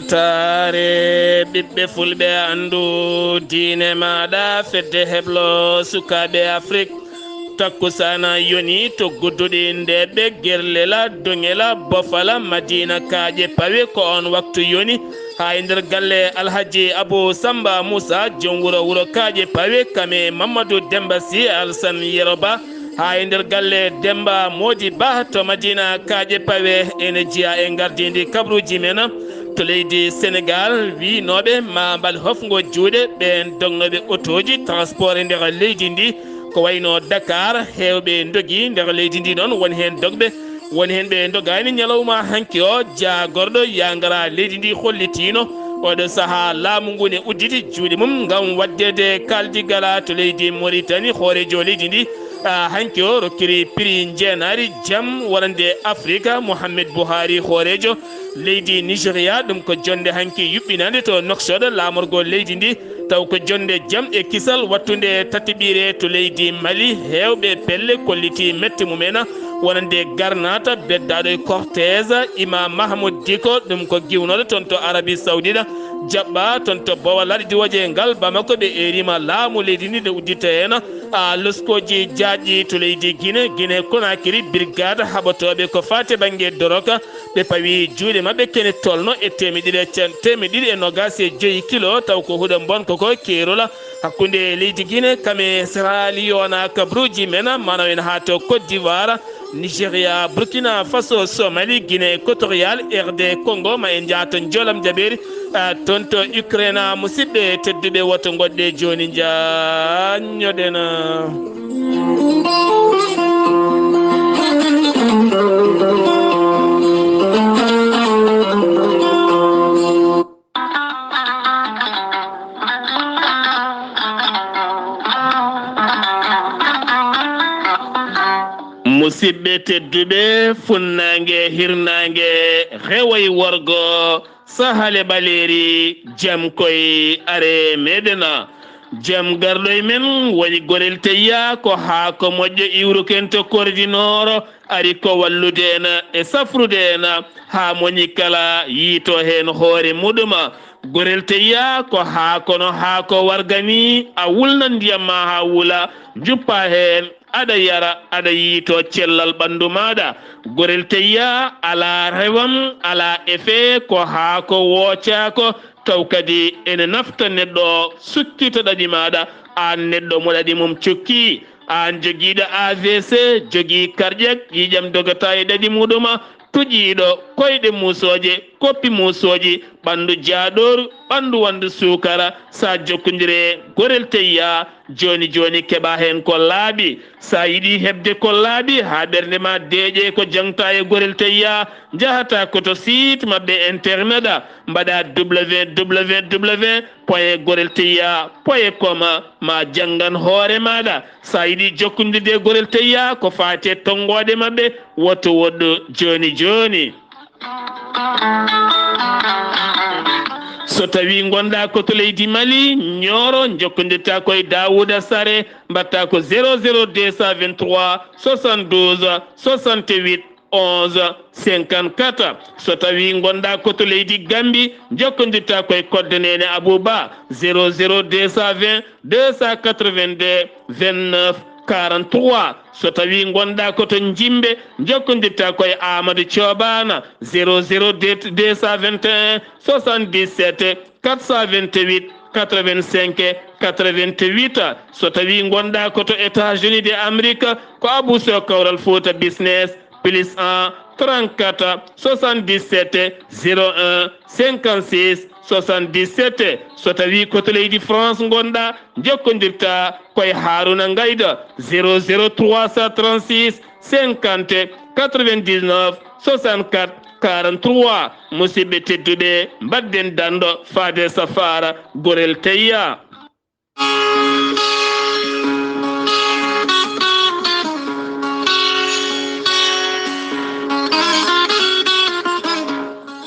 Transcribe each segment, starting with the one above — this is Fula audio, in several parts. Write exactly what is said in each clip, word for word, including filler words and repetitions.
Taare ɓiɓɓe fulɓe, anndu diine maaɗa, fedde heblo sukaaɓe Afrik. Takkusaana yoni to Gudduɗi, Ndeeɓe, Gerlela, Doŋela, Bofala, Madiina, Kaaƴe Pawe, ko oon waktu yoni. Haa e nder galle Alhaji Abu Samba Musa, joom wuro, wuro Kaaƴe Pawe, kam e Mammadu Demba Sy, Alsan Yero Ba. Haa e nder galle Demba Moodi Ba to Madiina Kaaƴe Pawe, ene jeyaa e ngardiindi kabaruuji men to leydi Senegaal, wiynooɓe maa mbal hofngo juuɗe ɓeen dognooɓe otooji transport e nder leydi ndi, ko wayno Dakar, heewɓe ndogi nder leydi ndi noon, won heen dogɓe, won heen ɓe ndogaani. Ñalawma hanki o, jaagorɗo yaangara leydi ndi hollitiino oɗo sahaa laamu ngu ne udditi juuɗe mum ngam waɗdeede kaaldigala to leydi Moritani. Hooreejo leydi ndi, ah, hanki o rokkiri piri njeenaari jam wonande Afrika, Mohamed Buhari, hooreejo leydi Nigeria. Ɗum ko jonnde hanki yuɓɓinaande to Nouakchott, laamorgo leydi ndi, taw ko jonnde jam e kisal wattunde tataɓiire to leydi Mali. Heewɓe pelle kolliti mette mumen, wonande Garnata, beddaaɗo e cortège Imam Mahmoud Diko, ɗum ko giwnooɗo toon to Arabie Saoudite, jaɓɓa toon to Bowal Laaɗe Diwooje ngal Bamako. Ɓe eerima laamu leydi ndi ne uddita heen, a, loskooji jaajɗi to leydi Guinée, Guinée Conakry, brigade haɓotooɓe ko faati bannge doroka. Ɓe pawi juuɗe maɓɓe kene tolno e teemeɗe ɗiɗi e cen-, teemeɗe ɗiɗi e nogas e joyi kilo, taw ko huɗo mbonko ko keerol hakkunde leydi Guinée, kam e Sierra Leone, kabaruuji men, manaw en haa to Côte d'Ivoire, Nigeria, Burkina Faso, Somalie, Guinée Équatoriale, R D Congo, ma en njahto Njoolam Jabeeri, ah, toon to Ukraine. Musidɓe tedduɓe, woto ngoɗɗe jooni njaññoɗen. Musidɓe tedduɓe, funnaange, hirnaange, rewo e worgo, sahale ɓaleeri, jam koy are meɗen. Jam garɗo e men woni Gorel Teyya, ko haako moƴƴo iwruken to Kordinooro, ari ko wallude en e safrude en haa moñi kala yiito heen hoore muɗum. Gorel Teyya ko haako no haako warga ni, a wulnan ndiyam ma haa wula, njuppa heen, aɗa yara, aɗa yiito cellal ɓanndu maaɗa. Gorel Teyya alaa rewam, alaa effet, ko haako woocaako, taw kadi ene nafta neɗɗo, sukkita ɗaɗi maaɗa, aan neɗɗo mo ɗaɗi mum cukki, aan jogiiɗo A V C, jogii cardiaque, ƴiiƴam dogata e ɗaɗi muɗum, tuƴiiɗo, koyɗe muusooje, koppi muusooji, ɓanndu jaaɗooru, ɓanndu wanndu suukara, so a jokkondire Gorel Teyya, jooni jooni keɓa heen ko laaɓi. So a yiɗi heɓde ko laaɓi haa ɓernde ma deeƴe ko jaŋta e Gorel Teyya, njahata ko to site maɓɓe internet, mbaɗa W W W point gorel teyya point com, ma janngan hoore maaɗa. So a yiɗi jokkondirde e Gorel Teyya ko faati e tonngooɗe maɓɓe, woto woɗɗu jooni jooni. So tawi ngonɗa ko to leydi Mali, Nioro, jokkondirta ko e Daouda Sare, mbatta ko zéro zéro deux cent vingt-trois soixante-douze soixante-huit onze cinquante-quatre. So tawi ngonɗa ko to leydi Gambi, jokkondirta ko e kodde Neene Abouba, zéro zéro deux cent vingt deux cent quatre-vingt-deux vingt-neuf quarante-trois. So tawi ngonɗa ko to Jimbe, jokkondirta ko e Amadou Thioban, zéro zéro deux cent vingt et un soixante-dix-sept quatre cent vingt-huit quatre-vingt-cinq quatre-vingt-huit. So tawi ngonɗa ko to États-Unis de Amérique, ko Abou Sow Kawral Fouta Business, plus un trente-quatre soixante-dix-sept zéro un cinquante-six soixante-dix-sept. So tawi ko to leydi France ngonɗa, jokkondirta ko e Haruna Ngaydo, zéro zéro trois cent trente-six cinquante quatre-vingt-dix-neuf soixante-quatre quarante-trois. Musidɓe tedduɓe, mbaɗden danɗo faade safaara Gorel Teyya.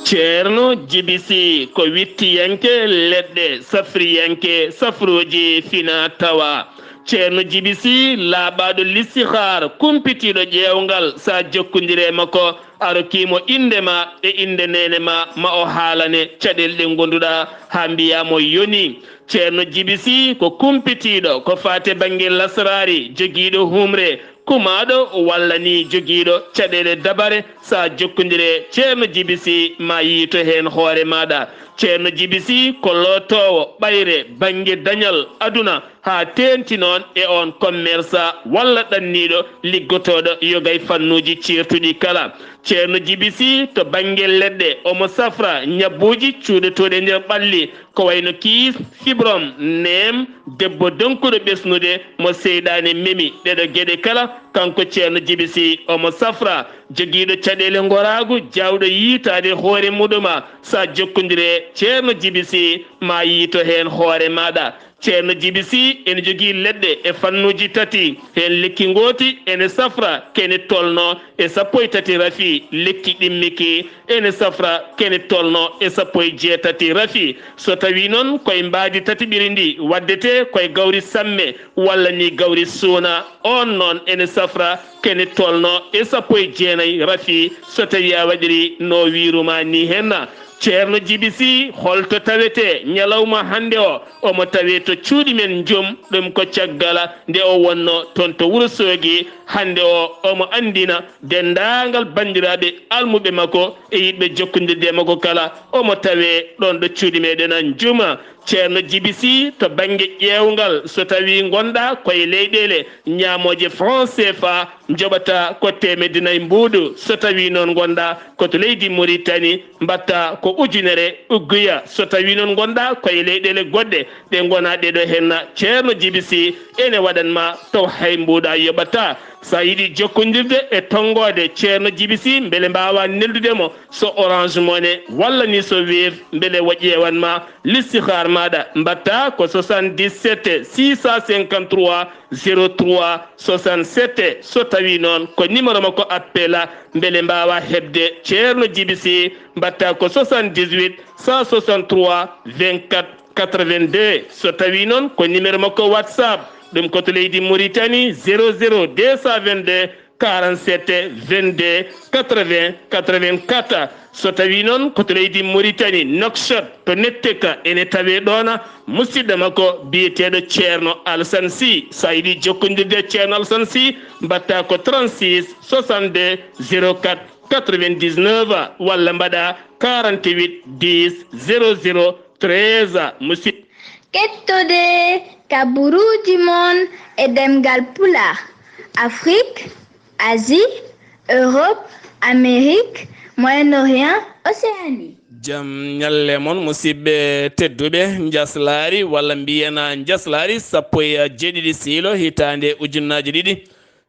Ceerno Jibi Si ko wittiyanke leɗɗe, safriyanke safruuji fina tawa. Ceerno Jibi Sih, laaɓaaɗo listixaar, kumpitiiɗo ƴeewngal, so a jokkondire makko, a rokkii mo innde ma e innde neene ma, ma o haalane caɗeele ɗe ngonduɗaa haa mbiyaa mo yonii. Ceerno Jibi Sih ko kumpitiiɗo ko faati bannge lasraari, jogiiɗo humre, kumaaɗo walla ni jogiiɗo caɗeele dabare, so a jokkondire Ceerno Jibi Sih, ma yiito heen hoore maaɗa. Ceerno Jibi Sih ko lootoowo ɓayre bannge dañal aduna, haa teeŋti noon e oon commerçant walla ɗanniiɗo liggotooɗo yoga e fannuuji ceertuɗi kala. Ceerno Jibi Sih to bannge leɗɗe, omo safra ñabbuuji cuuɗotooɗi e nder ɓalli, ko wayno kiis, fibrom, neem, debbo donkuɗo ɓesnude mo seyɗaane memi. Ɗeɗo geɗe kala, kanko Ceerno Jibi Sih omo safra. Jogiiɗo caɗeele ngoraagu, jaawɗo yiitaade hoore muɗuma, so a jokkondire Ceerno Jibi Sih, ma yiito heen hoore maaɗa. Ceerno Jibi Sih ene jogii leɗɗe e fannuuji tati, heen lekki ngooti ene safra kene tolno e sappo e tati rafi, lekki ɗimmiki ene safra kene tolno e sappo e jeetati rafi. So tawii noon koye mbaadi tati ɓiri ndi waddetee koye gawri samme walla ni gawri suuna, oon noon ene safra kene tolno e sappo e jeenayi rafi, so tawii a waɗiri no wiiruma ni henna. Ceerno Jibi Sih, holto tawetee ñalawma hannde o? Omo tawee to cuuɗi men Njum, ɗum ko caggal nde o wonno toon to Wuro Soogi. Hannde o, omo anndina denndaangal banndiraaɓe almuɓe makko e yiɗɓe jokkondirde e makko kala, omo tawee ɗoon ɗo cuuɗi meɗen Njum. Ceerno Jibi Sih, to bannge ƴeewngal, so tawii ngonɗaa koye leyɗeele ñaamooje franc C F A, njoɓata ko teemedde nayi mbuuɗu. So tawii noon ngonɗaa ko to leydi Muritani, mbaɗta ko ujunere ugguya. So tawii noon ngonɗaa koye leyɗeele goɗɗe ɗe ngonaa ɗeɗo henna, Ceerno Jibi Sih ene waɗan ma taw hay mbuuɗa yoɓataa. So a yiɗi jokkondirde e tonngoode Ceerno Jibi Sih, mbele mbaawaa neldude mo so Orange Money walla ni so Wave, mbele o ƴeewan ma listixaar maaɗa. Mbaɗta ko soixante-dix-sept six cent cinquante-trois zéro trois soixante-sept. So tawii noon ko numéro makko appel, mbele mbaawaa heɓde Ceerno Jibi Sih, mbaɗta ko soixante-dix-huit cent soixante-trois vingt-quatre quatre-vingt-deux. So tawii noon ko numéro makko WhatsApp, ɗum ko to leydi Muritani, zéro zéro deux cent vingt-deux quarante-sept vingt-deux quatre-vingts quatre-vingt-quatre. So tawii noon ko to leydi Muritani, Nouakchott, to Netteka, ene tawee ɗoon musidɗo makko biyeteeɗo Ceerno Alsan Sih. So a yiɗi jokkondirde e Ceerno Alsan Sih, mbaɗta ko trente-six soixante-deux zéro quatre quatre-vingt-dix-neuf walla mbaɗa quarante-huit dix zéro zéro treize. Musidɗo. Kettode kaburuuji mon e ɗemngal Pulaar, Afrique, Asie, Europe, Amérique, Moyen-Orient, Océanie. Jam ñalle mon, musidɓe tedduɓe. Njaslaari, walla mbiyena njaslaari sappo e jeeɗiɗi siilo, hitaande ujunnaaji ɗiɗi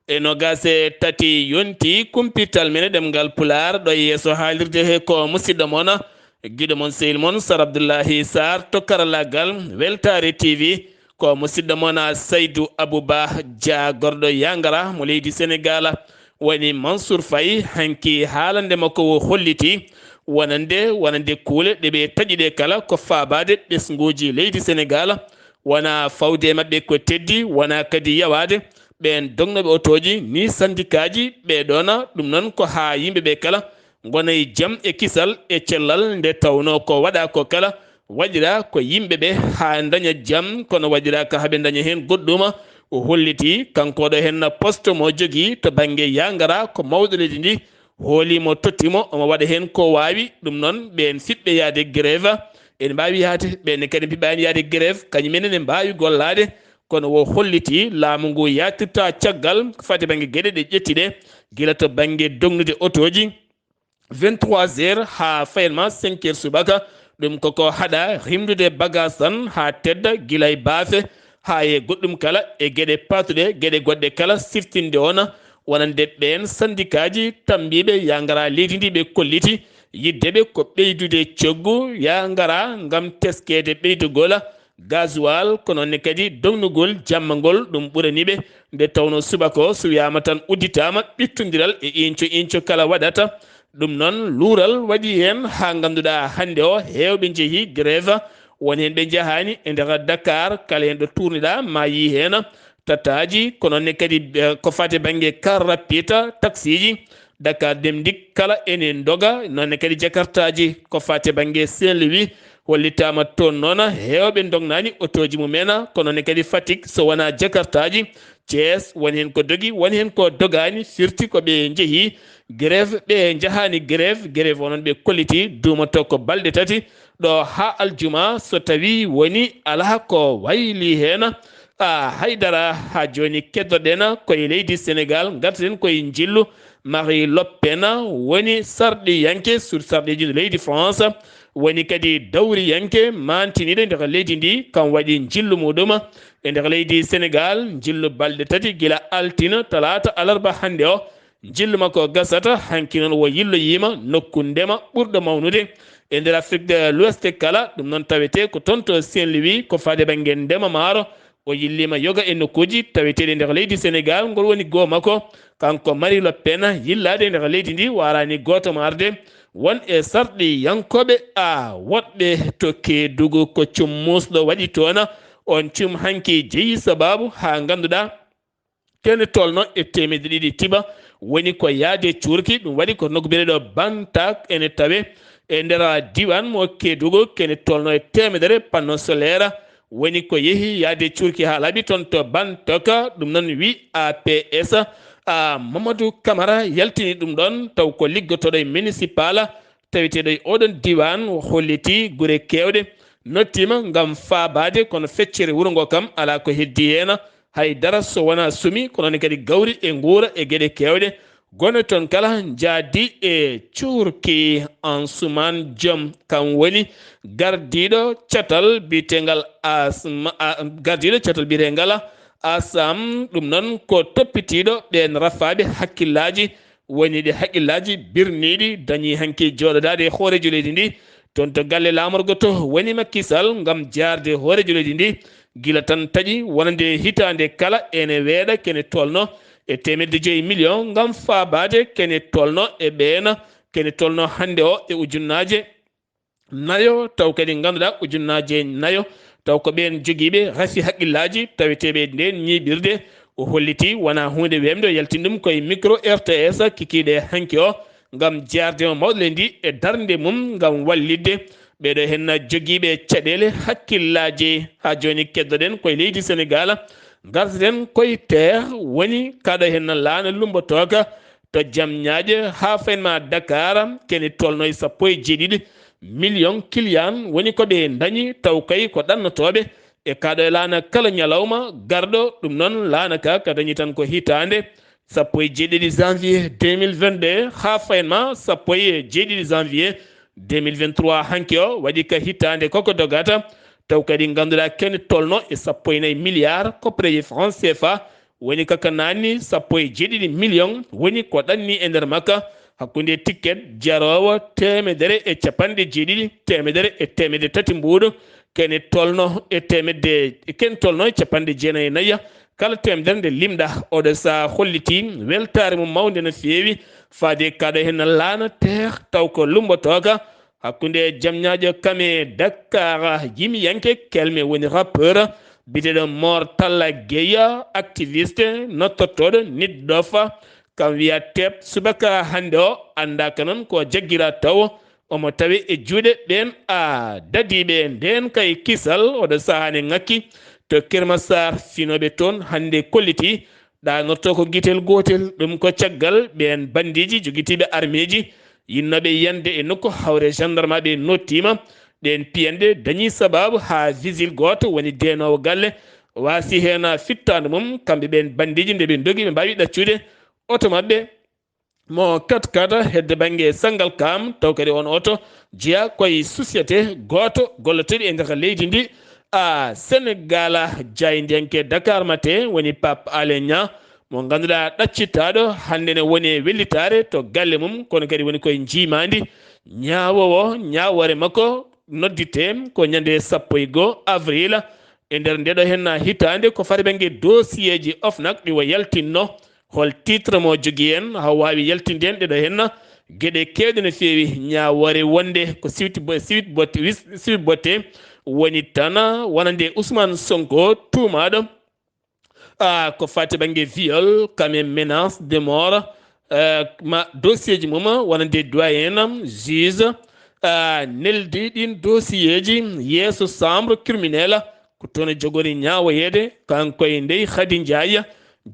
e noogaas e tati yonti. Kumpital men e ɗemngal Pulaar ɗo e yeeso haalirde he ko musidɗo mon, giɗo mon, sehil mon, Sar Abdullahi Sarr to karallaagal Weltaare T V. Ko musidɗo mon Saydu Abuba Dia, gorɗo Yangara mo leydi Senegal, woni Mansour Faye hanki haalande makko o holliti wonande, wonande kuule ɗe ɓe taƴi ɗe kala ko faabaade ɓesnguuji leydi Senegal, wona fawde e maɓɓe ko teddi, wona kadi yawaade ɓeen dognooɓe otooji ni sandikaaji ɓe ɗoona. Ɗum noon ko haa yimɓe ɓe kala ngona e jam e kisal e cellal, nde tawnoo ko waɗa ko kala waɗira ko yimɓe ɓe haa ndaña jam, kono waɗira ko haɓe ndaña heen goɗɗuma. O holliti kanko ɗo heen poste mo jogii to bannge Yangara ko mawɗo leydi ndi, hooli mo, totti mo, omo waɗa heen ko waawi. Ɗum noon ɓeen fiɓɓe yaade grève, ene mbaawi yaade, ɓeen kadi mbiɓaani yaade grève, kañum en ene mbaawi gollaade, kono o holliti laamu ngu yaatirta caggal ko fati bannge geɗe ɗe ƴetti ɗe, gila to bannge dognude otooji, vingt-trois heures haa fayen ma cinq heures subaka. Ɗum koko haɗa rimdude bagaas tan haa tedda, gila e baafe haa e goɗɗum kala e geɗe paatuɗe, geɗe goɗɗe kala siftinde ona, wonande ɓeen sandikaaji tambiiɓe ya ngara leydi ndi, ɓe kolliti yidde ɓe ko ɓeydude coggu ya ngara ngam teskeede ɓeydugol gasoil, ko noon ne kadi dognugol jamma ngol, ɗum ɓurani ɓe. Nde tawnoo subaka o, so wiyaama tan udditaama, ɓittondiral e inco inco kala waɗata. Ɗum noon, luural waɗi heen haa ngannduɗaa hannde o, heewɓe njehii grève, won heen ɓe njahaani e nder Dakar, kala heen ɗo tuurniɗaa ma yii heen tataaji, ko noon ne kadi, eh, ko faati e bannge car rapide, taksiiji, Dakar Dem Dikk kala ene doga, noon ne kadi jakartaaji, ko faati e bannge Saint-Louis, hollitaama toon noon, heewɓe ndognaani otooji mumen, ko noon ne kadi Fatick, so wonaa jakartaaji, Thiès, won heen ko dogi, won heen ko dogaani, firti ko ɓe njehi grève, ɓe njahaani grève, grève o noon ɓe kolliti, duumoto ko balɗe tati, ɗo haa aljuma, so tawii woni alaa ko waylii heen, a, haydara. Haa jooni keddoɗen koye leydi Senegaal, ngarten koye njillu Marie Le Pen, woni sarɗiyanke, sur sarɗiiji leydi France, woni kadi dawriyanke maantiniiɗo e nder leydi ndi, kam waɗi njillu muɗum e nder leydi Senegaal, njillu balɗe tati gila altine, talaata, alarba hannde o. Njillu makko gasata, hanki noon o yilloyiima nokku ndema ɓurɗo mawnude e nder Afrique de l'Ouest kala, ɗum noon tawetee ko toon to Saint-Louis, ko faade bannge ndema maaro. O yilliima yoga e nokkuuji taweteeɗi e nder leydi Senegaal, ngol woni goo makko, kanko Marie Le Pen, yillaade e nder leydi ndi, waaraani gooto mo arde. Won e sarɗiyankooɓe, a, woɗɓe to Keedugu, ko cum muusɗo waɗi toon. Oon cum hanki jeyi sabaabu haa ngannduɗaa kene tolno e teemedde ɗiɗi tiba, woni ko yaade cuurki. Ɗum waɗi ko nokku biyeteeɗo Bantak ene tawe e nder diiwaan mo Keedugu, kene tolno e teemedere panneau solaire, woni ko yehi yaade cuurki haa laaɓi toon to Bantak. Ɗum noon wi A P S, a, Mamadou Camara yaltini ɗum ɗoon, taw ko liggotooɗo e municipal taweteeɗo e oɗon diiwaan, o holliti gure keewɗe nottiima ngam faabaade, kono feccere wuro ngo kam alaa ko heddii heen hay dara so wonaa sumi, kono ne kadi gawri e nguura e geɗe keewɗe. Gone toon kala njaadi e cuurki. Ansuman Joom, kam woni gardiiɗo catal biyeteengal Asma, a, gardiiɗo catal biyeteengal Asam, ɗum noon ko toppitiiɗo ɓeen rafaaɓe hakkillaaji, woni ɗi hakkillaaji birniiɗi, dañi hanki jooɗodaade e hooreejo leydi ndi, toon to galle laamorgo to woni Macky Sall ngam jaarde hooreejo leydi ndi, gila tan taƴi wonande hitaande kala ene weeɗa kene tolno e teemedde joyi million ngam faabaade kene tolno e ɓeen, kene tolno hannde o e ujunnaaje nayo, taw kadi ngannduɗaa ujunnaaje nayo, taw ko ɓeen jogiiɓe rafi hakkillaaji taweteeɓe ndeen ñiiɓirde. O holliti wonaa huunde weemde, o yaltini ɗum koye micro R T S kikiiɗe hanki o, ngam jaarde mo mawɗo leydi e darnde mum ngam wallitde ɓeeɗo heen jogiiɓe caɗeele hakkillaaji. Haa jooni keddoɗen koye leydi Senegaal, ngarten koye teer woni kaɗo heen laana lumbotooka to Jamñaaje haa fayin ma Dakar, kene tolno e sappo e jeeɗiɗi million client woni ko ɓe ndañi, taw kay ko ɗannotooɓe e kaɗo e laana kala ñalawma garɗo, ɗum noon laana ka ka dañi tan ko hitaande sappo e jeeɗiɗi janvier deux mille vingt-deux haa fayin ma sappo e jeeɗiɗi janvier deux mille vingt-trois. Hanki o waɗi ka hitaande koko dogata, taw kadi ngannduɗaa kene tolno e sappo e nayi milliard koppareeje franc C F A, woni kaka naanni sappo e jeeɗiɗi million woni ko ɗanni e nder makka, hakkunde ticket jaroowo teemedere e capanɗe jeeɗiɗi, teemedere e teemedde tati mbuuɗu, kene tolno e teemedde, kene tolno e capanɗe jeenayi e nayi. Kala teemedere nde limɗa, oɗo saha holliti weltaare mum mawnde no feewi faade kaɗo heen laana teer, taw ko lumbotooka hakkunde Jamñaajo kam e Dakar. Yimiyanke kelme woni rappeur biyeteeɗo Mor Talla Gueye, activiste nottortooɗo Nit Dofa, kam wiya teep subaka hannde o, anndaaka noon ko jaggira taw omo tawe e juuɗe ɓeen a dadiiɓe. Ndeen kay kisal oɗo sahaa ne ŋakki to Kër Massar, finooɓe toon hannde kolliti ɗaanorto ko gitel gootel. Ɗum ko caggal ɓeen bandiiji jogitiiɓe armeeji yinnooɓe yiyande e nokku hawre gendarmaaɓe nottiima. Ɗeen piyanɗe dañii sabaabu haa vigile gooto woni deenoowo galle waasi heen fittaandu mum. Kamɓe ɓeen bandiiji nde ɓe ndogi ɓe mbaawi ɗaccude oto maɓɓe mo kat kat hedde bannge Sangalkam, taw kadi on oto jeyaa koye société gooto golloteeɗo e nder leydi ndi, a, Senegaal. Jaayndiyanke Dakar Matin woni Pape Alé Niang, mo ngannduɗaa ɗaccitaaɗo hannde ne woni e wellitaare to galle mum, kono kadi woni koye njiimaandi. Ñaawoowo, ñaawoore makko nodditee ko ñande sappo e goo avril e nder ndeɗo henna hitaande, ko fati bannge dossier ji OFNAC ɗi o yaltinno. Hol titre mo jogii en, haa waawi yaltinde en ɗeɗo henna geɗe keewɗe no feewi? Ñaawoore wonde ko Sweet Bo-, Sweet Botte, wis-, Sweet Botte woni tan wonande Ousmane Sonko tuumaaɗo Ah, ko fati bannge viol, kam e menace de mort, ah, ma dossier ji mum wonande doyen, juge, ah, neldi ɗin dossier ji yeeso chambre criminelle. Ko toon e jogori ñaawoyeede, kanko e ndey Khady Ndiaye,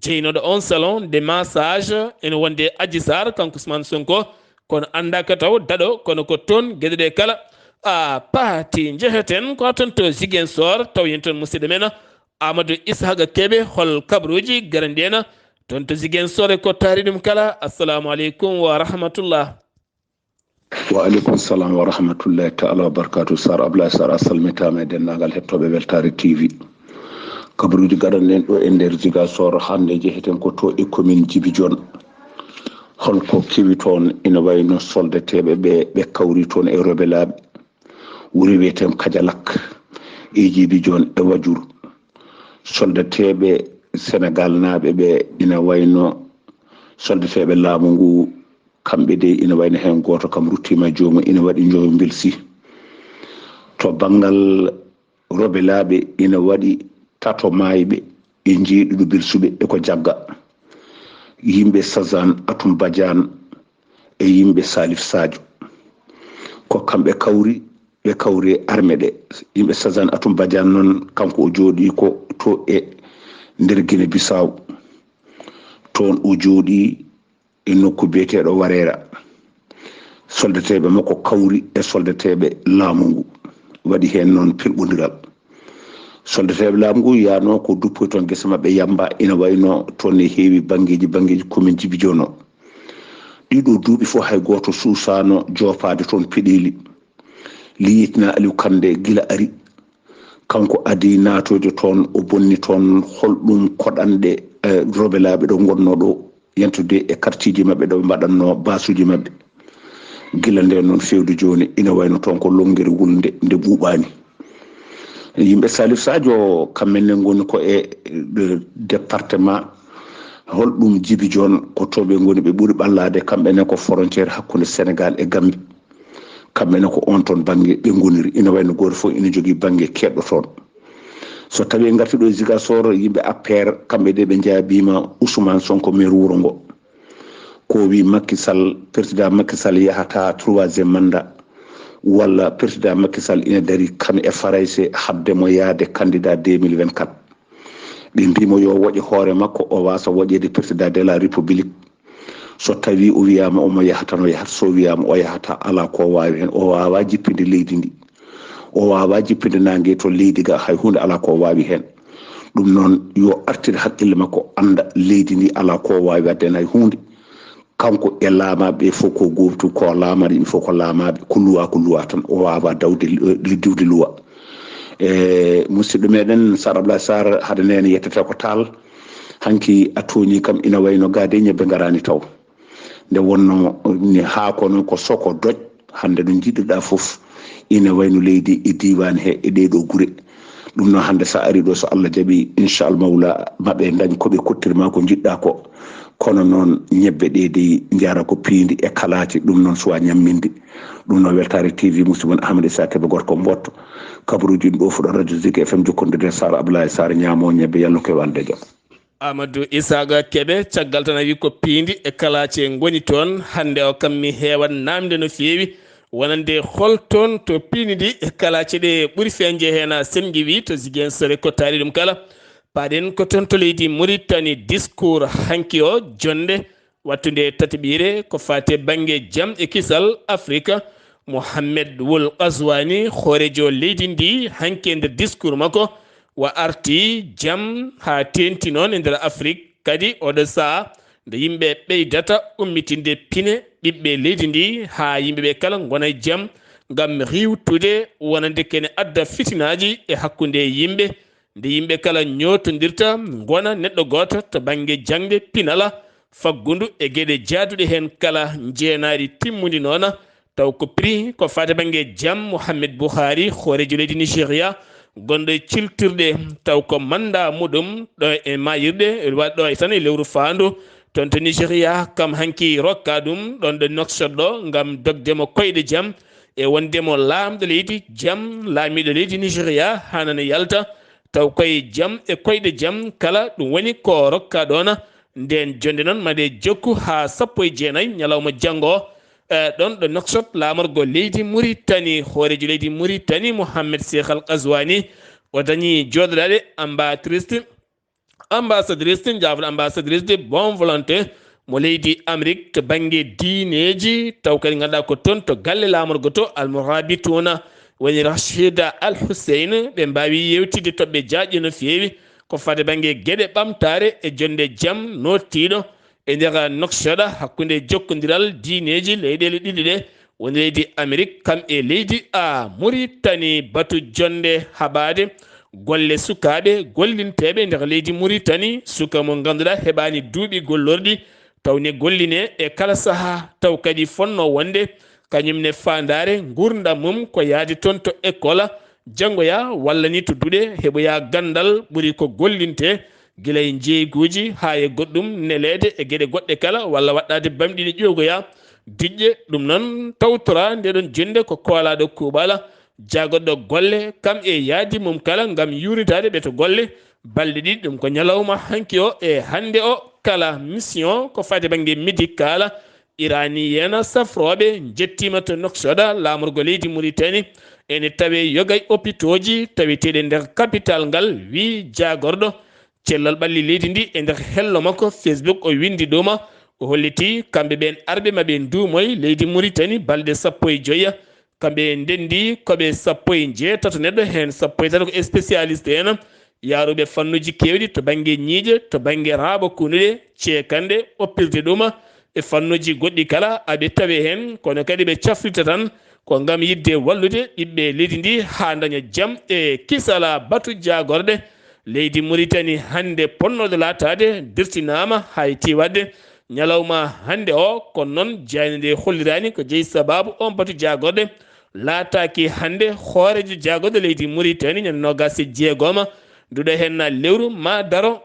jeynoɗo on salon de massage, ene wonde Adji Sarr, kanko Ousmane Sonko, kono anndaaka taw daɗo, kono ko toon geɗe ɗe kala, ah, paati. Njeheten ko toon to Ziguinchor, taw yen toon musidɗo men Amadou Ishaqa Kebe, hol kabaruuji garanɗi en toon to Ziguinchor e ko taari ɗum kala? Assalamu aleykum wa rahmatullah. Wa aleykum salam wa rahmatullahi taala wa barakatuh. Sar Ablaye Sar, a salmitaama e denndaangal hettooɓe Weltaare T V. Kabaruuji gaɗanɗen ɗo e nder Ziguinchor hannde, njeheten ko to e commune Djibidione. Holko kewi toon? Ina wayno soldateeɓe ɓe, ɓe kawri toon e rebelaaɓe, wuro wiyeten Kajalak, e Djibidione e Wadjour. Soldateeɓe Senegal naaɓe ɓe ina wayno soldateeɓe laamu ngu, kamɓe de ina wayno heen gooto kam ruttiima joomum, ina waɗi njoyo mbelsi. To banngal rebelaaɓe ina waɗi tato maayɓe e jeeɗiɗo belsuɓe e ko jagga. Yimɓe Sazan, Atum Badiane e yimɓe Salif Sadio. Ko kamɓe kawri, ɓe kawri e arme ɗe. Yimɓe Sazan, Atum Badiane noon, kanko o jooɗii ko to e nder Guinée Bissau. Toon o jooɗii e nokku biyeteeɗo Wareera. Soldateeɓe makko kawri e soldateeɓe laamu ngu, waɗi heen noon pelɓondiral. Soldateeɓe laamu ngu yaano ko duppoy toon gese maɓɓe yamba, ina wayno toon ne heewi banngeeji, banngeeji commune Djibidione o. Ɗiɗo duuɓi fof hay gooto suusaano joopaade toon peɗeeli. Lieutenant Aliou Kandé gila ari, kanko adii naatoyde toon, o bonni toon. Holɗum koɗanɗe, eh, rebelaaɓe ɗo ngonnoo ɗo, yentude e quartier ji maɓɓe ɗo ɓe mbaɗatnoo basuuji maɓɓe. Gila ndeen noon feewde jooni, ina wayno toon ko lonngere wulnde nde ɓuuɓaani. Yimɓe Salif Sadio, kamɓe ne ngoni ko e, eh, département, holɗum Djibidione, ko to ɓe ngoni, ɓe ɓuri ɓallaade, kamɓe ne ko frontière hakkunde Sénégal e Gambie. Kamɓe ne ko oon toon bannge ɓe ngoniri. Ina wayno gooto fof ina jogii bannge keeɗɗo toon. So tawii en ngartii ɗo e Ziguinchor, yimɓe A P R, kamɓe de ɓe njaabiima Ousmane Sonko, maire wuro ngo. Ko o wii Macky Sall, président Macky Sall yahata troisième mandat, walla président Macky Sall ina darii kam e Farayse haɗde mo yahde candidat deux mille vingt-quatre. Ɓe mbii mo yo woƴe hoore makko, o waasa woƴeede président de la République. So tawii o wiyaama omo yaha tan, o yahat. So wiyaama o yahataa, alaa ko o waawi heen. O waawaa jippinde leydi ndi. O waawaa jippinde naange to leydi ga, hay huunde alaa ko o waawi heen. Ɗum noon, yo artir haqqille makko, annda leydi ndi alaa ko o waawi waɗde heen hay huunde. Kanko e laamaaɓe ɓe fof ko gootum, ko laamaade yimɓe fof ko laamaaɓe, ko luwaa, ko luwaa tan. O waawaa dawde, eh, diwde luwa. E musidɗo meɗen Sar Ablaye Sar, hade nene yettata ko Taal. Hanki a tooñii kam, ina wayno ga de ñebbe ngaraani taw. Nde wonno ni haa kono ko soko doj, hannde ɗo njiɗirɗa fof, ina wayno leydi e diiwaan he e ɗee ɗoo gure. Ɗum noon, hannde so a arii ɗo, so Allah jaɓii, inchallah mawla, maɓe ndañ ko ɓe kottiri ma ko njiɗɗa ko. Kono noon, ñebbe ɗe dey njara ko piindi e kalaaci, ɗum noon suwa ñamminde. Ɗum noon, Weltaare T V, musidɗo mon Ahmed Issa Kebe, gorko Mbootto. Kabaruuji ɗi ɗo fuɗa Radio Zik F M, jokkondirde Sar Ablaye Sar, ñaamo ñebbe, yalno ko e walde jam. Amadou Isaaga Kebe, caggal tan a wi ko piindi e kalaaci ngoni toon. Hannde o kam mi heewat naamde no feewi, wonande hol toon to piindi ndi e kalaaci ɗe ɓuri feeñde heen a semgi wi to Ziguinchor e ko taari ɗum kala. Paaɗen ko toon to leydi Mauritanie, discours hanki o, jonnde wattunde tataɓiire ko faati e bannge jam e kisal Afrika. Mohamed Wul Qazwani, hooreejo leydi ndi, hanki e nder discours makko, wa arti jam haa teenti noon e nder Afrik. Kadi oɗo sahaa nde yimɓe ɓeydata ummitinde pine, ɓiɓɓe leydi ndi, haa yimɓe ɓe kala ngona e jam, ngam riiwtude wonande kene adda fitinaaji e hakkunde yimɓe. Nde yimɓe kala ñootondirta, ngona neɗɗo gooto to bannge jaŋde, pinala, faggundu e geɗe jaaduɗe heen kala, njeenaari timmundi noona, taw ko prix ko faati bannge jam. Mohamed Buhari, hooreejo leydi Nigeria, gonɗo e ciltirɗe, taw ko mannda muɗum ɗo e maayirɗe, waɗi ɗo e tan e lewru faandu, toon to Nigeria, kam hanki rokka ɗum ɗoon ɗo Nouakchott ɗo, ngam dogde mo koyɗe jam, e wonde mo laamɗo leydi jam, laamiiɗo leydi Nigeria, haanana yalta, taw koye jam e koyɗe jam kala, ɗum woni ko rokka ɗoona. Nden jonnde noon, maɗe jokku haa sappo e jeenayi ñalawma janngo o, e, ɗon ɗo Nouakchott, laamorgo leydi Muritani, hooreejo leydi Muritani, Mohamed Cheikh Al Ghazouani, o dañi jooɗodaade ambassadrice, ambassadrice, njaafo-ɗaa, ambassadrice de bonne volonté mo leydi Amérique to bannge diineeji, taw kadi ngannduɗaa ko toon to galle laamorgo to, Al Mourabitouna, woni Rachida Al Hussein, ɓe mbaawi yeewtidde toɓɓe jaajɗe no feewi ko fade bannge geɗe ɓamtaare e jonnde jam nootiiɗo e nder Nouakchott hakkunde jokkondiral diineeji leyɗeele ɗiɗi ɗe, woni leydi Amérique kam e leydi a Muritani. Batu jonnde haɓaade golle sukaaɓe gollinteeɓe nder leydi Muritani, suka mo ngannduɗaa heɓaani duuɓi gollorɗi, taw ne golline e kala sahaa, taw kadi fotnoo wonde kañum ne faandaare nguurndam mum ko yahde toon to école, janngoya walla ni to duɗe, heɓoya ganndal ɓuri ko gollinte, gila e njeeyguuji haa e goɗɗum, neleede e geɗe goɗɗe kala, walla waɗɗaade bamɗi ne ƴoogoya diƴƴe. Ɗum noon tawtoraa nde ɗon jonnde ko koolaaɗo kuuɓala, jaagorɗo golle kam e yaadi mum kala ngam yuurnitaade ɓe to golle balɗe ɗiɗi, ɗum ko ñalawma hanki o e hannde o kala. Mission ko fade bannge médical, iraniyeena safrooɓe njettiima to Nouakchott, laamorgo leydi Muritani, ene tawee yoga e opitooji taweteeɗi nder kapital ngal, wii jaagorɗo cellal ɓalli leydi ndi e nder hello makko Facebook, o winndi ɗuma, o holliti kamɓe ɓeen arɓe maɓe nduumoy leydi Muritani balɗe sappo e joya. Kamɓe ndenndi ko ɓe sappo e njeetato neɗɗo, heen sappo e tato ko spécialiste en, yaaruɓe fannuuji keewɗi to bannge ñiiƴe, to bannge raaɓo kunuɗe, ceekanɗe, oppirde ɗuma e fannuuji goɗɗi kala, aɓe tawe heen, kono kadi ɓe cafrita tan ko ngam yiɗde wallude ɓiɓɓe leydi ndi haa ndaña jam e kisala. Batu jaagorɗe leydi Muritani hannde potnooɗo laataade dirtinaama haa e tiiwaɗde ñalawma hannde o, kono noon jaaynde nde holliraani ko jeyi sabaabu on batu jaagorɗe laataaki hannde hooreejo jaagorɗe leydi Muritani ñande noogaas e jeegoma nduɗo heen lewru maa daro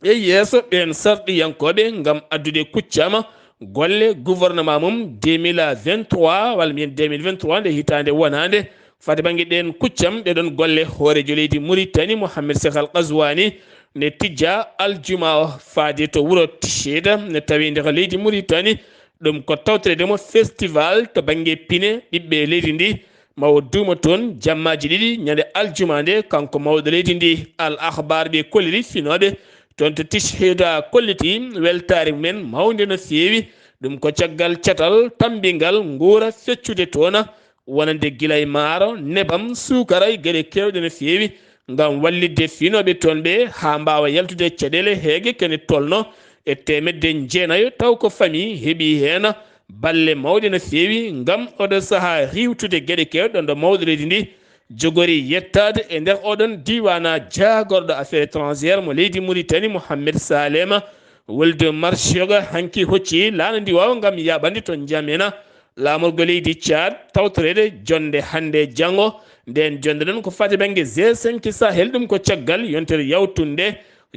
e yeeso ɓeen sarɗiyankooɓe ngam addude kuccama golle gouvernement mum deux mille vingt-trois, walla mbiyen deux mille vingt-trois, nde hitaande wonaande. Fade bannge ɗeen kuccam, ɗee ɗoon golle, hooreejo leydi Muritani, Mohamed Cheikh Al Ghazouani, ne tijja aljuma o faade to wuro Tichida, ne tawi nder leydi Muritani. Ɗum ko tawtoreede mo festival to bannge pine ɓiɓɓe leydi ndi. Ma o duuma toon jammaaji ɗiɗi ñande aljuma nde, kanko mawɗo leydi ndi. Al Akhbar ɓe kolliri finooɓe toon to Tichida kolliti weltaare mumen mawnde no feewi. Ɗum ko caggal catal tammbingal nguura feccude toon, wonande gila e maaro, nebam, suukara e geɗe keewɗe no feewi, ngam wallitde finooɓe toon ɓe haa mbaawa yaltude caɗeele heege kene tolno e teemedde jeenayo, taw ko famii heɓii heen balle mawɗe no feewi ngam oɗo sahaa riiwtude geɗe keewɗe ɗo mawɗo leydi ndi jogori yettaade e nder oɗon diiwaana. Jaagorɗo affaire étrangère mo leydi Muritani, Mohamed Salema Wuld Marsioga, hanki hocci laana ndi waawa ngam yaaɓande to Njamena, laamorgo leydi Tchad, tawtoreede jonnde hannde e janngo. Ndeen jonnde noon ko fati bannge G cinq Sahel, ɗum ko caggal yontere yawtunde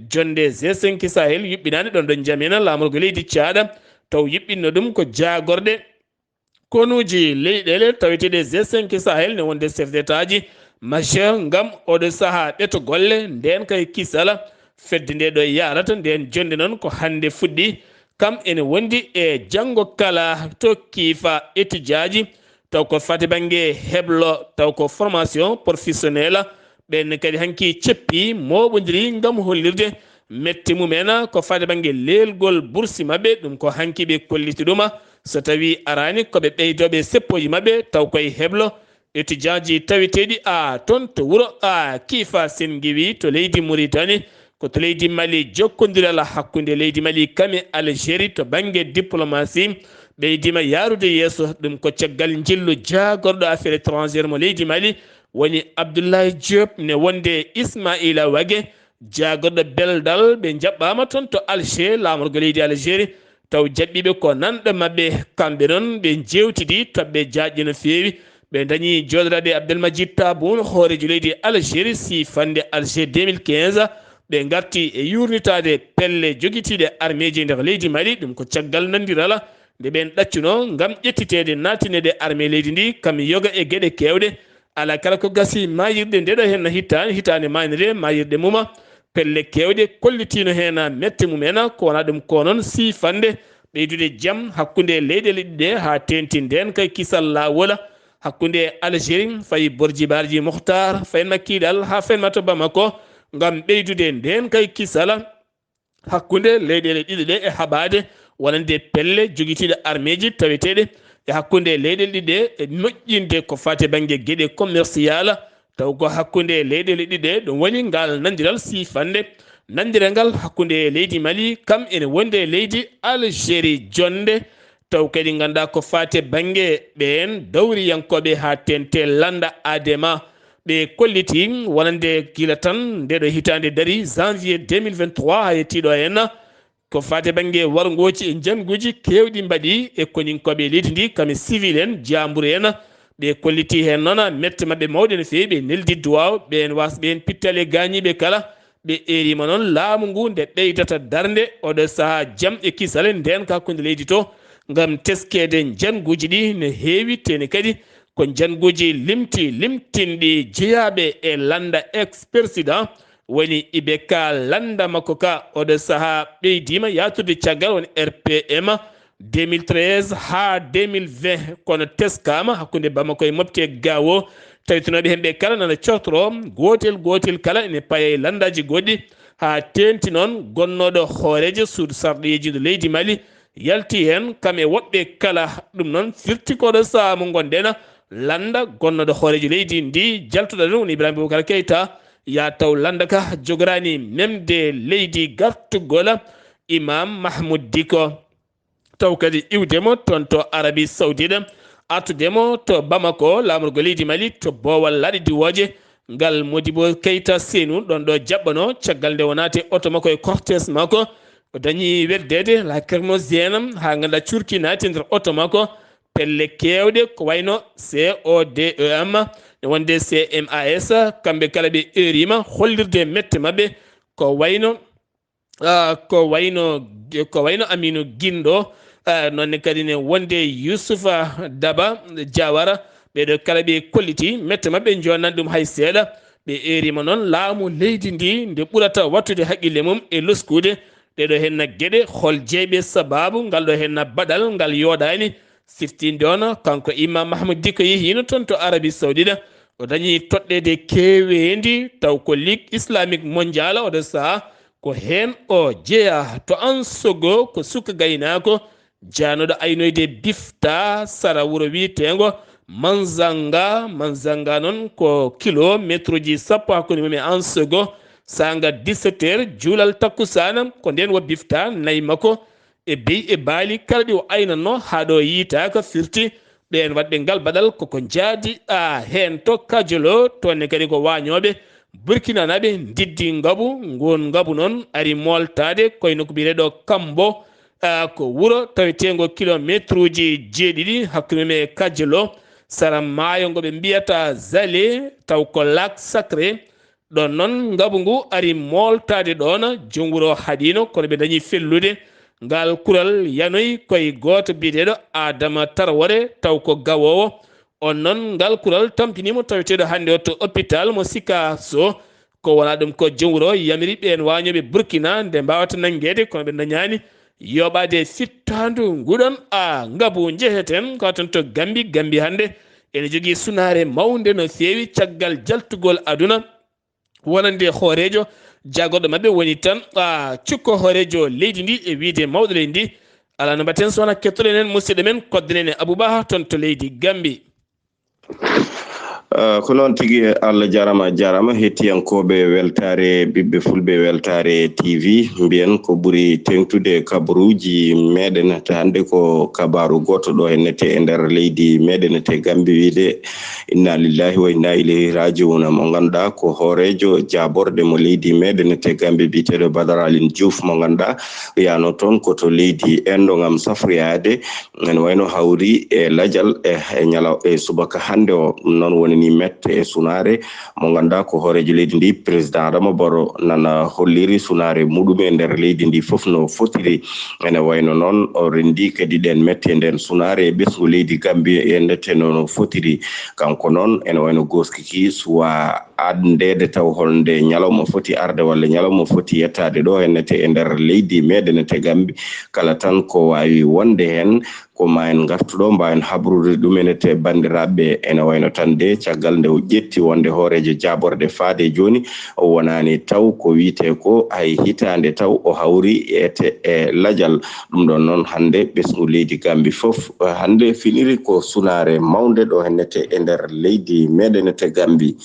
jonnde G cinq Sahel yuɓɓinaande ɗoon ɗo Njamena, laamorgo leydi Tchad, taw yuɓɓinno ɗum ko jaagorɗe konuuji leyɗeele taweteeɗe G cinq Sahel ne wonde chef d'État ji majeur ngam oɗo sahaa ɓeto golle. Ndeen kay kisala fedde nde ɗo yaarata, ndeen jonnde noon ko hannde fuɗɗi, kam ene wondi e janngo kala to kiifa étudiant ji, taw ko fati bannge heblo, taw ko formation professionnelle. Ɓeen kadi hanki ceppi mooɓondiri ngam hollirde mette mumen ko fati bannge leelgol bursi maɓɓe. Ɗum ko hanki ɓe kolliti ɗuma. So tawii araani ko ɓe ɓeydooɓe seppooji maɓɓe, taw koye heblo étudiant ji taweteeɗi a toon to wuro a kiifa Sengiwi to leydi Muritani. Ko to leydi Mali jokkondiral hakkunde leydi Mali kam e Algérie to bannge diplomatie ɓeydiima yaarude yeeso. Ɗum ko caggal njillu jaagorɗo affaire étrangère mo leydi Mali woni Abdoulaye Diop ne wonde Ismaïla Wagué, jaagorɗo beldal. Ɓe njaɓɓaama toon to Alger, laamorgo leydi Algérie, taw jaɓɓiiɓe ko nanɗo maɓɓe. Kamɓe noon ɓe njeewtidi toɓɓe jaajɗe no feewi. Ɓe ndañi jooɗoraade Abdelmajid Tabboune, hooreejo leydi Algérie, siifande Alger deux mille quinze. Ɓe ngarti e yuurnitaade pelle jogitiiɗe armeeji e nder leydi Mali. Ɗum ko caggal nandirala nde ɓeen ɗaccunoo ngam ƴettiteede naatineede armee leydi ndi kam yoga e geɗe keewɗe. Alaa kala ko gasi maayirɗe nde ɗo heen hitaande, hitaande maayre nde, maayirɗe mum, pelle keewɗe kollitiino heen mette mum en, ko wonaa ɗum ko noon siifande ɓeydude jam hakkunde leyɗeele ɗiɗi ɗe, haa teeŋti ndeen kay kisal laawol hakkunde Algérie, fayi Bourgi Bargi Moukhtar, fayin ma Kidal, haa fayin ma to Bamako, ngam ɓeydude ndeen kay kisal hakkunde leyɗeele ɗiɗi ɗe e haɓaade wonande pelle jogitiiɗe armeeji taweteeɗe e hakkunde leyɗeele ɗiɗi ɗe e moƴƴinde ko faati e bannge geɗe commercial, taw ko hakkunde leyɗeele ɗiɗi ɗe, ɗum woni ngal nanndiral siifannde, nanndiral ngal hakkunde leydi Mali kam ene wondi e leydi Algérie jonnde, taw kadi ngannduɗaa ko faati e bannge ɓeen dawriyankooɓe haa teeŋti lannda Adema, ɓe kolliti wonande gila tan ndeɗo hitaande darii, janvier deux mille vingt-trois, haa yettii ɗo henna, ko faati e bannge warngooji e njannguuji keewɗi mbaɗi e koninkooɓe leydi ndi, kam e civil en, jaamburu en. Ɓe kolliti heen noon mette maɓɓe mawɗe no feewi, ɓe neldi duwaaw, ɓeen waasɓe heen pittale gaañiiɓe kala. Ɓe eeriima noon laamu ngu nde ɓeydata darnde oɗo sahaa jam e kisal e ndeenka hakkunde leydi to, ngam teskeede njannguuji ɗi no heewi, teni kadi ko njannguuji limti, limtinɗi jeyaaɓe e lannda ex-président, woni I B K lannda makko ka, oɗo sahaa ɓeydiima yahtude caggal, woni R P M deux mille treize haa deux mille vingt, kono teskaama hakkunde Bamako e Mopti e Gao, tawitinooɓe heen ɓe kala nana cootro, gootel gootel kala ene paya e lanndaaji goɗɗi, haa teeŋti noon gonnooɗo hooreejo suudu sarɗiyeeji ndu leydi Mali, yalti heen kam e woɓɓe kala. Ɗum noon firti ko ɗo sahaa mo ngonɗen, lannda gonnooɗo hooreejo leydi ndi jaltuɗo ɗum woni Ibrahima Boubacar Keita, yaa taw lannda ka jogoraani memde leydi gartugol Imam Mahmoud Dicko. Taw kadi iwde mo toon to Arabie Saoudite, artude mo to Bamako, laamorgo leydi Mali, to boowal laaɗe diwooje, ngal Modibo Keita Senu, ɗoon ɗo jaɓɓano, caggal nde o naati e oto makko e cortège makko, o dañi weddeede lacrymogène, haa ngannduɗaa cuurki naati nder oto makko, pelle keewɗe, ko wayno C O D E M, e wonde C M A S, kamɓe kala ɓe eeriima hollirde mette maɓɓe, ko wayno, ah, ko wayno, ko wayno Aminu Gindo, ah, noon ne kadi ne wonde Yusufa Daba Jawara, ɓeeɗo kala ɓe kolliti mette maɓɓe, njoonani ɗum hay seeɗa. Ɓe eeriima noon laamu leydi ndi, nde ɓurata wattude haqqille mum e loskude ɗeeɗo henna geɗe, hol jeyɓe sababu ngal ɗo henna baɗal ngal yooɗaani. Siftinde on, kanko Imam Mahmoud Dicko yehiino toon to Arabie Saoudite, o dañi toɗɗeede keeweendi, taw ko Ligue Islamique Mondiale oɗo sahaa, ko heen o jeyaa. To Ansogo, ko suka gaynaako, jaanooɗo aynoyde bifta sara wuro wiyeteengo Manzanga. Manzanga noon ko kilomeetruuji sappo hakkunde mum e Ansogo. Saanga dix-sept heures, juulal takkusaana, ko ndeen wo bifta nayi makko e beyi e baali kala ɗi o aynatno haa ɗo yiytaaka firti. Ɓeen waɗɓe ngal baɗal koko njaadi, a, heen to Kajolo, toon ne kadi ko waañooɓe Burkinanaaɓe ndiddi ngabu. Ngoon ngabu noon ari mooltaade koye nokku biyeteeɗo Kambo, a, ko wuro taweteengo kilomeetruuji jeeɗiɗi hakkunde mum e Kajolo, sara maayo ngo ɓe mbiyata Zale, taw ko Lac Sacré. Ɗoon noon, ngabu ngu ari mooltaade ɗoon, joom wuro haɗiino, kono ɓe dañi fellude. Ngal kural yanoyi koye gooto biyeteeɗo Adama Tarwore, taw ko gawoowo. On noon, ngal kural tampiniima taweteeɗo hannde o to hôpital mo Sikaso. Ko wonaa ɗum, ko joom wuro yamiri ɓeen waañooɓe Burkina nde mbaawata nanngeede, kono ɓe ndañaani yoɓaade fittaandu nguɗon a ngabu. Njeheten ko toon to Gambi. Gambi hannde ene jogii sunaare mawnde no feewi caggal jaltugol aduna. Wonande hooreejo, jaagorɗo maɓɓe woni tan, a, cukko hooreejo leydi ndi e wiyde mawɗo leydi ndi. Alaa no mbaɗten so wonaa kettoɗen en musidɗo men, koddanee en e Abou Baha toon to leydi Gambi. Ah, ko noon tigi, Allah jaaraama, a jaaraama. Hettiyankooɓe Weltaare Ɓiɓɓe Fulɓe, Weltaare T V, mbiyen ko ɓuri teeŋtude kabaruuji meeɗen, ta hannde ko kabaaru gooto ɗo hennete e nder leydi meeɗen te Gambi wiyde Inna lillahi wa inna ilayhi raji'un, mo ngannduɗaa ko hooreejo jaaborde mo leydi meeɗen te Gambie, biyeteeɗo Badara Alin Diouf, mo ngannduɗaa yaano toon ko to leydi Endo ngam safroyaade, ene wayno hawri e lajal e, e ñala-, e subaka hannde o. Ɗum noon woni mette e sunaare mo ngannduɗaa ko hooreejo leydi ndi, président Adama Barrow, nana holliri sunaare muɗum e nder leydi ndi fof no fotiri. Ene wayno noon, o renndi kadi ɗeen mette e nden sunaare e ɓesngu leydi Gambie e ndete no no fotiri. Kanko noon, ene wayno gooskiki suwa addeede taw holnde ñalawma foti arde walla ñalawma foti yettaade ɗo hennete e nder leydi meɗen ete Gambie. Kala tan ko waawi wonde heen, ko ma en ngartu ɗo, mbaawen habrude ɗum enete banndiraaɓe. Ene wayno tan de, caggal nde o ƴetti wonde hooreejo jaaborde faade jooni, o wonaani taw ko wiyetee ko hay hitaande taw o hawri ete e lajal. Ɗum ɗon noon, hannde ɓesngu leydi Gambie fof, hannde finiri ko sunaare mawnde ɗo hennete e nder leydi meɗen ete Gambie.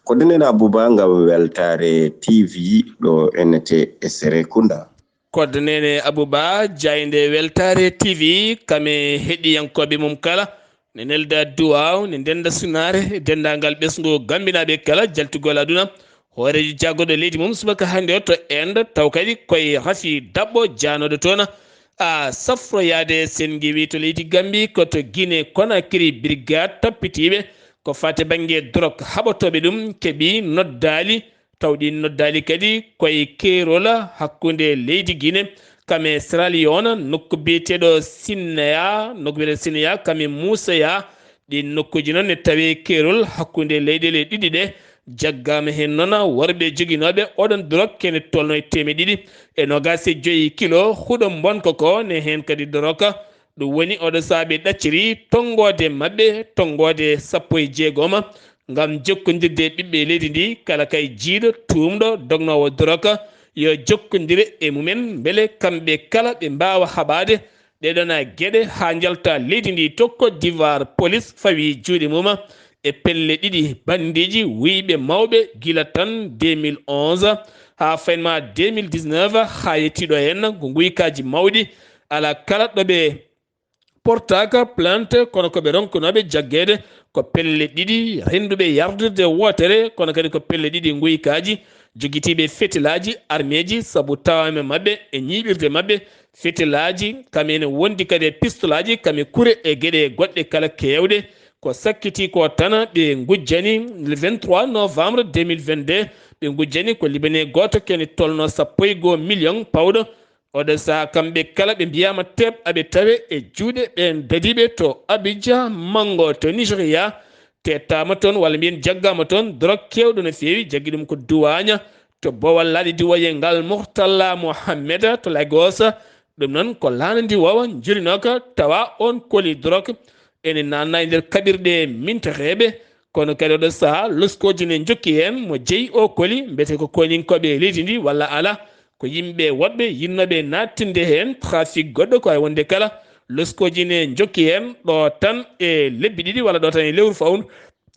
Ko denen Abouba ngam Weltaare T V ɗo hennete e Serekunda. Koddo Neene Abouba, jaaynde Weltaare T V, kam e heɗiyankooɓe mum kala, ne nelda duwaaw, ne ndenda sunaare, e denndaangal ɓesngu Gambinaaɓe kala, jaltugol aduna. Hooreejo jaagorɗo leydi mum subaka hannde o to Inde, taw kadi koye Rafi Daɓɓo jaanooɗo toon, a safroyaade sennge wi to leydi Gambi, ko to Guinée Conakry, brigade tappitiiɓe ko faati bannge drok haɓotooɓe ɗum, keɓi noddaali, taw ɗi noddaali kadi koye keerol hakkunde leydi Guinée, kam e Sierra Leone, nokku biyeteeɗo Sinea, nokku biyeteeɗo Sinea, kam e Musea. Ɗin nokkuuji noon ne tawee keerol hakkunde leyɗeele ɗiɗi ɗe. Jaggaama heen noon worɓe joginooɓe oɗon dorog kene tolno e teemeɗe ɗiɗi e noogaas e joyi kilo huɗo mbonko ko, ne heen kadi dorog ɗum woni oɗo sahaa ɓe ɗacciri tonngoode maɓɓe, tonngoode sappo e jeegoma, ngam jokkondirde e ɓiɓɓe leydi ndi, kala kay jiiɗo, tuumɗo, dognoowo dorog, yo jokkondir e mumen, mbele kamɓe kala ɓe mbaawa haɓaade ɗee ɗoon geɗe haa njalta leydi ndi to Côte d'Ivoire. Police fawi juuɗe mum e pelle ɗiɗi, banndeeji wuyɓe mawɓe gila tan deux mille onze haa faynma deux mille dix-neuf, haa yettii ɗo heen ko nguykaaji mawɗi, alaa kala ɗo ɓe portaaka plainte, kono ko ɓe ronkunooɓe jaggeede ko pelle ɗiɗi rennduɓe yardirde wootere, kono kadi ko pelle ɗiɗi nguykaaji, jogitiiɓe fetilaaji, armeeji, sabu tawaama maɓɓe e ñiiɓirde maɓɓe fetilaaji, kam ene wondi kadi e pistolaaji, kam e kure e geɗe goɗɗe kala keewɗe. Ko sakkiti ko tan, ɓe ngujjani le vingt-trois novembre deux mille vingt-deux, ɓe ngujjani ko libanais gooto kene tolno sappo e goo million pawɗo. Oɗo sahaa kamɓe kala ɓe mbiyaama teeɓ aɓe tawe e juuɗe ɓeen dadiiɓe to Abidjan, Mango to Nigeria, teettaama toon walla mbiyen jaggaama toon, dorog keewɗo no feewi, jaggi ɗum ko duwaaña to Bowal Laaɗe Diwoye ngal Murtala Mohammed to Lagos. Ɗum noon ko laana ndiwoowa njolinooka tawa oon koli dorog ene naatna e nder kaɓirɗe mintereeɓe, kono kadi oɗo sahaa loskooji ne njokki heen mo jeyi o koli, mbete ko koninkooɓe leydi ndi walla alaa, ko yimɓe woɗɓe yinnooɓe naattinde heen trafic goɗɗo ko hay wonde kala. Loskooji ne njokki heen ɗo tan e lebbi ɗiɗi walla ɗo tan e lewru fawdu.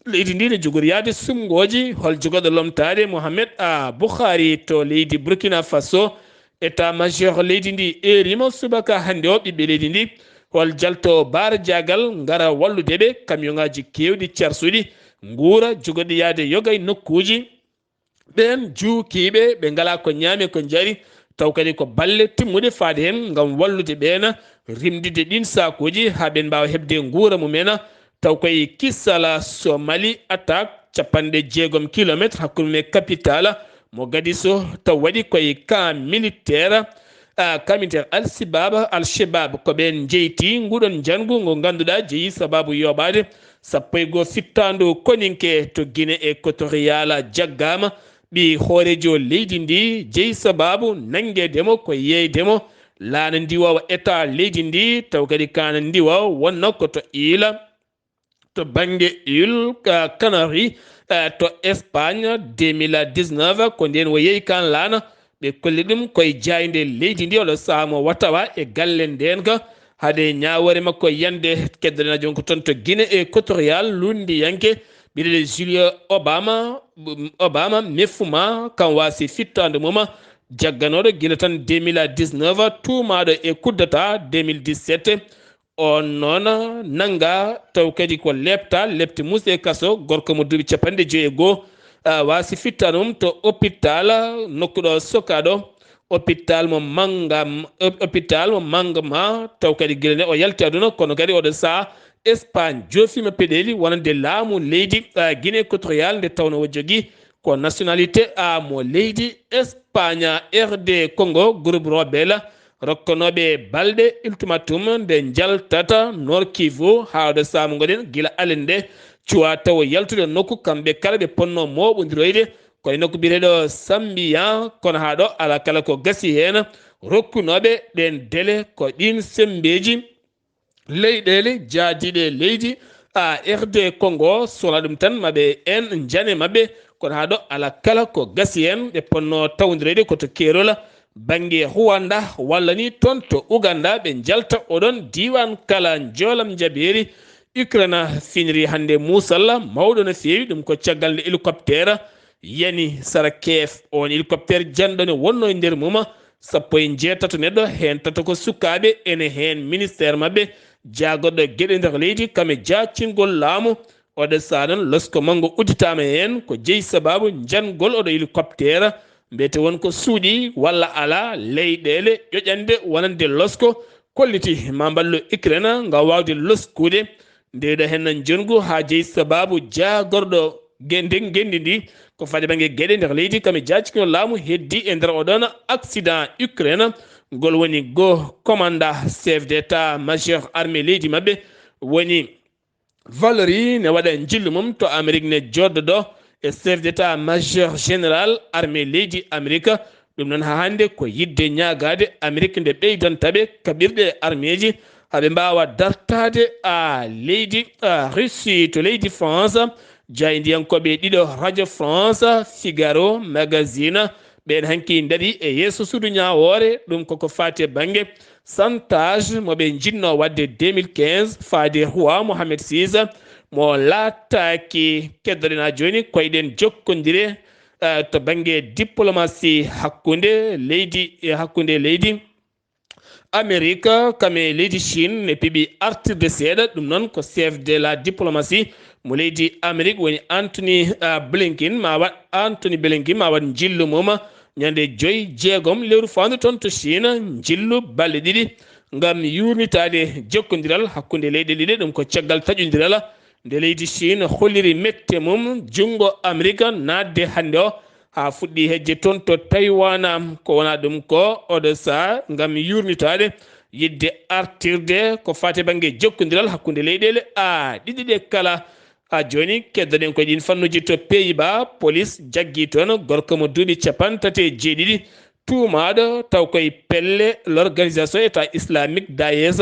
Leydi ndi ne jogori yaade suɓngooji hol jogorɗo lomtaade Mohamed A Bukhari to leydi Burkina Faso. État major leydi ndi eerima subaka hannde o ɓiɓɓe leydi ndi hol jalto baarjaagal ngara wallude ɓe, kamiyonŋaaji keewɗi carsuɗi nguura jogorɗi yaade yoga e nokkuuji. Ɓeen juukiiɓe ɓe ngalaa ko ñaami ko njari, taw kadi ko balle timmuɗe faade heen ngam wallude ɓeen rimdide ɗiin saakuuji haa ɓeen mbaawa heɓde nguura mumen. Taw koye kisal Somali, attaque capanɗe jeegom kilometre hakkunde mum e capitale Mogadiscio, taw waɗi koye camp militaire, ah, camp militaire Al Shabab, Al Shabab ko ɓeen njeyti nguɗon njanngu ngo ngannduɗaa jeyi sababu yooɓaade sappo e goo fittaandu koninke to Guinée Équatoriale. Jaggaama ɓii hooreejo leydi ndi jeyi sababu nanngeede mo ko yeeyde mo laana ndiwoowa état leydi ndi, taw kadi kaana ndiwoowa wonno ko to Île, to bannge Île, ah, Canaries, ah, to Espagne deux mille dix-neuf, ko ndeen o yeeyi kaan laana. Ɓe kolli ɗum koye jaaynde leydi ndi, oɗo sahaa mo watawa e galle ndeen ka. Hade ñaawoore makko yande, keddoɗen jooni ko toon to Guinée Équatoriale, lunndiyanke biyeteeɗo Julio Obama, Obama Mefuma, kam waasi fittaandu mum jagganooɗo gila tan deux mille dix-neuf, tuumaaɗo e coup d'État deux mille dix-sept. On noon nannga taw kadi ko lepta, lepte muus e kaso, gorko mo duuɓi capanɗe joyi e goo, ah, waasi fittaandu mum to hôpital, nokku ɗo sokaaɗo, hôpital mo Mangam, hôpital mo Mangama, taw kadi gila nde o yalti aduna, kono kadi oɗo sahaa Espagne joofiima peɗeeli wonande laamu leydi, ah, Guinée Équatoriale, nde tawnoo o jogii ko nationalité, ah, mo leydi Espagne. R D Congo, groupe rebelle, rokkanooɓe balɗe ultimatum nde njaltata Nord Kivu haa ɗo saama ngoɗen gila alende cuwaa tawo yaltude nokku kamɓe kala ɓe ponnoo mooɓondiroyde koye nokku biyeteeɗo Sambiya, kono haa ɗo alaa kala ko gasi heen. Rokkunooɓe ɗeen dele ko ɗiin semmbeeji leyɗeele jaadiiɗe leydi, a, R D Congo, so wonaa ɗum tan, maɓe en njane maɓɓe, kono haa ɗo alaa kala ko gasi heen. Ɓe ponnoo tawondireede ko to keerol bannge Rwanda walla ni toon to Uganda, ɓe njalta oɗon diiwaan kala njoolam njabeeri. Ukraine finiri hannde muusal mawɗo no feewi, ɗum ko caggal nde hélicoptère yani sara Kiev. Oon hélicoptère janɗo ne wonnoo e nder mum sappo e njeetato neɗɗo, heen tato ko sukaaɓe, ene heen ministère maɓɓe jaagorɗo geɗe nder leydi, kam e jaacingol laamu. Oɗo sahaa noon, losko manngo udditaama heen, ko jeyi sabaabu njangol oɗo hélicoptère, mbiyete won ko suuɗii walla alaa, leyɗeele ƴoƴande wonande losko kolliti ma mballu Ukraine ngam waawde loskude. Nde ɗo heen njongu haa jeyi sabaabu jaagorɗo ge-, nden ngenndi ndi, ko faade bannge geɗe nder leydi, kam e jaacingol laamu heddi e nder oɗon accident Ukraine. Ngol woni go commandant chef d'état major armée leydi maɓɓe woni Valery ne waɗa njillu mum to Amérique ne jooɗodo e chef d'état major général armée leydi Amérique. Ɗum noon haa hannde ko yiɗde ñaagaade Amérique nde ɓeydanta ɓe kaɓirɗe armeeji haa ɓe mbaawa dartaade a leydi a Russie to leydi France. Jaayndiyankooɓe ɗiɗo Radio France, Figaro Magazine, ɓeen hanki ndarii e yeeso suudu ñaawoore. Ɗum koko faati e bannge chantage mo ɓe njiɗnoo waɗde deux mille quinze faade roi Mohamed six, mo laataaki. Keddoɗen haa jooni, koyɗen jokkondire, eh, to bannge diplomatie hakkunde leydi e hakkunde leydi Amérique kam e leydi Chine ne piɓi artirde seeɗa. Ɗum noon ko chef de la diplomatie mo leydi Amérique woni Anthony, ah, Blinken ma waɗ, Anthony Blinken ma waɗ njillu mum ñande joy, jeegom lewru faandu toon to Chine, njillu balɗe ɗiɗi ngam yuurnitaade jokkondiral hakkunde leyɗe ɗiɗe. Ɗum ko caggal taƴondiral nde leydi Chine holliri mette mum junngo Amérique naatde hannde o haa fuɗɗi hejje toon to Taiwan. Ko wonaa ɗum ko oɗo sahaa ngam yuurnitaade yiɗde artirde ko faati bannge jokkondiral hakkunde leyɗeele a ɗiɗi ɗe kala. A jooni, keddoɗen ko e ɗiin fannuuji to Pays-Bas, police jaggi toon gorko mo duuɓi capanɗe tati e jeeɗiɗi, tuumaaɗo taw koye pelle l'organisation État Islamique, Daesh,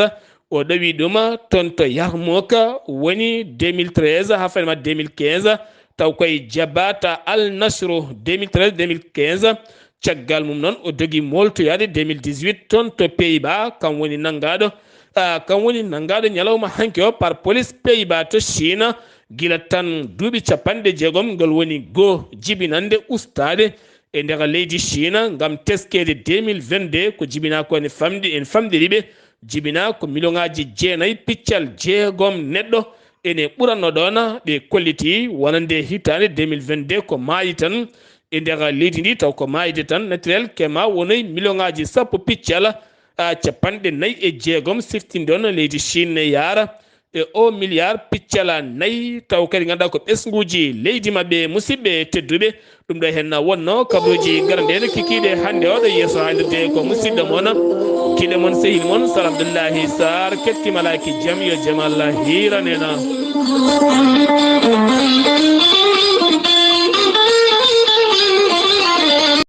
o ɗowi ɗum toon to Yarmouk, woni deux mille treize haa fayde ma deux mille quinze, taw koye Jabhat al-Nusra deux mille treize deux mille quinze. Caggal mum noon, o dogi mooltoyaade deux mille dix-huit toon to Pays-Bas. Kam woni nanngaaɗo, ah, kam woni nanngaaɗo ñalawma hanki o par police Pays-Bas to Chine. Gila tan duuɓi capanɗe jeegom, ngol woni goo jibinannde ustaade e nder leydi Chine ngam teskeede deux mille vingt-deux, ko jibinaa ko ene famɗi, en famɗiri ɓe, jibinaa ko miliyoŋaaji jeenayi piccal jeegom neɗɗo ene ɓuranno ɗoon. Ɓe kolliti wonande hitaande deux mille vingt-deux ko maayi tan e nder leydi ndi, taw ko maayde tan naturel, kema wonoyi miliyoŋaaji sappo piccal, a, capanɗe nayi e jeegom siftinde on leydi Chine ne yaara e o milliard piccala nayi, taw kadi ngannduɗaa ko ɓesnguuji leydi maɓɓe. Musidɓe tedduɓe, ɗum ɗo heen wonno kabaruuji garande en kikiiɗe hannde oɗo yeeso haalirde ko musidɗo mon, kiɗo mon, sehil mon, Sar Abdullahi Sar, kettimalaaki jam, yo jam Allah hiiran en.